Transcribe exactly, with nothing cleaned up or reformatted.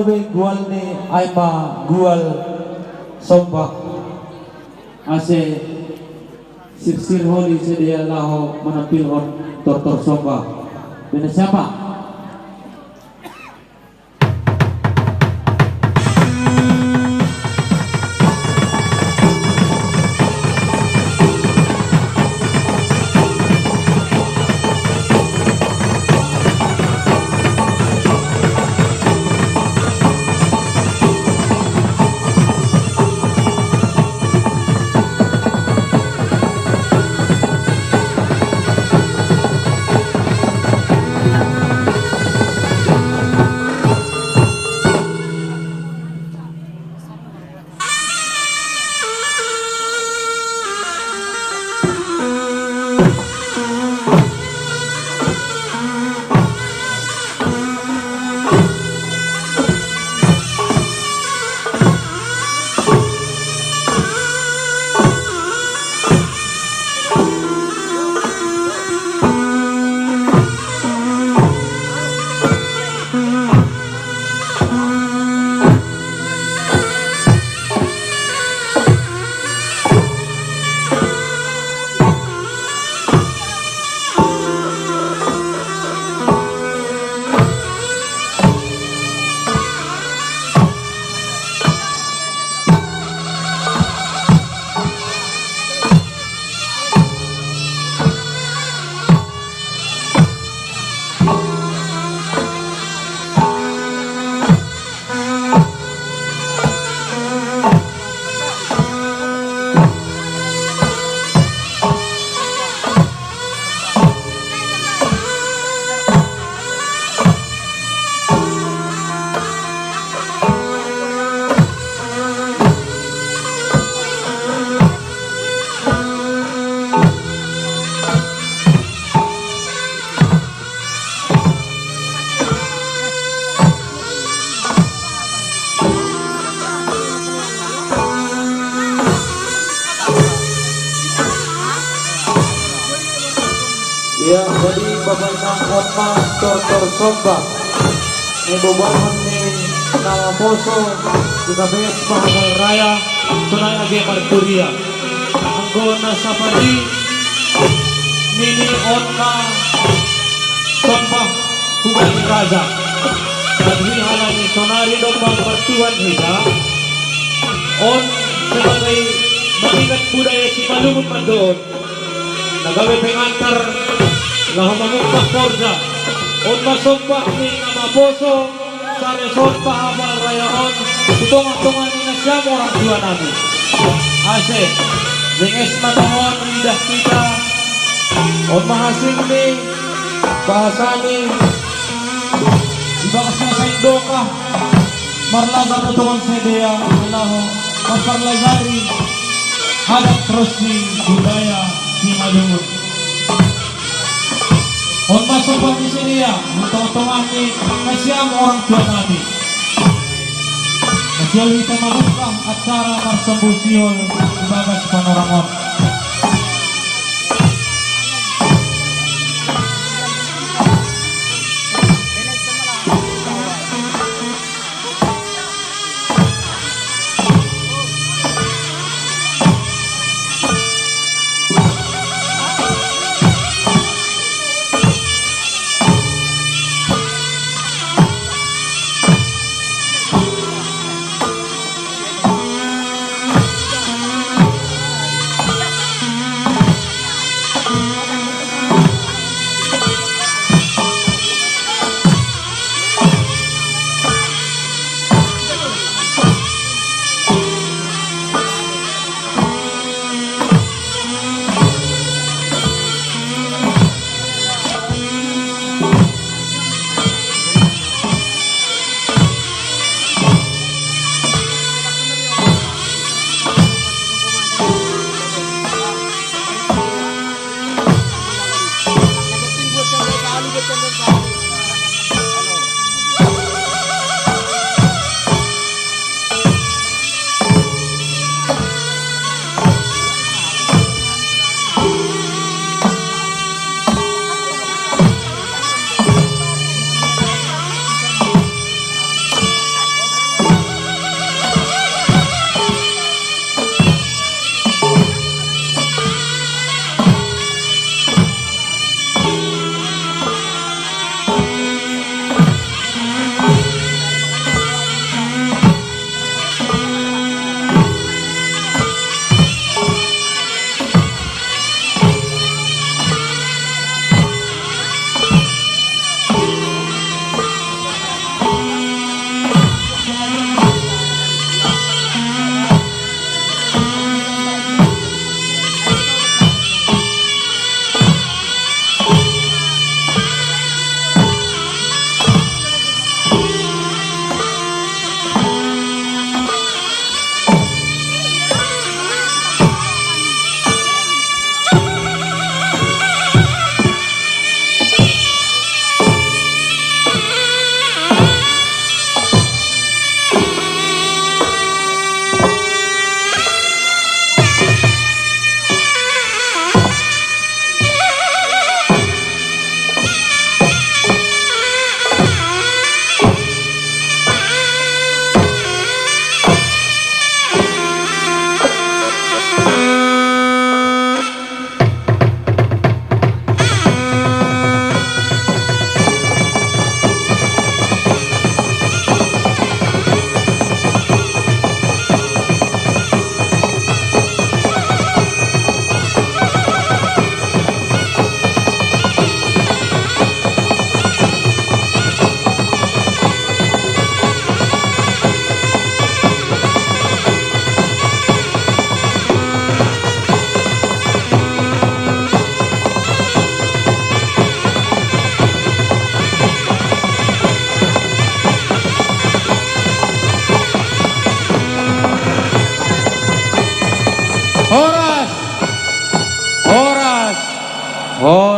Gual ni ai ma gual somba. Ase sirsir holi sidea laho manampilhon tortor somba. Bena siapa? Ya, jadi Bapak Inang, on ma tortor somba ni boboanhon ni na maposo di K P S Pahabal Raya, sonai age markuria. Anggo na sapari nini on ma somba hubahen raja. Tapi halani sonari domma martuan hita, on sebagai mengingat budaya Simalungun mandok na gabe pengantar laho mamungka horja. On ma somba ni na maposo, saresonta Pahabal Raya on tu tongah-tongah ni nasiam orang tua nami. Ase jenges ma tongon lidah hita. On ma hasingni bahasani di bagas na saindokah marlaga tu tongon sidea, laho mamparlajari adat ronsi budaya Simalungun. On ma somba ni sidea tu tongah-tongah ni nasiam orang tua nami. Nasiol hita mamungka acara marsombu sihol di bagas panorang on. Horas! Horas! Horas!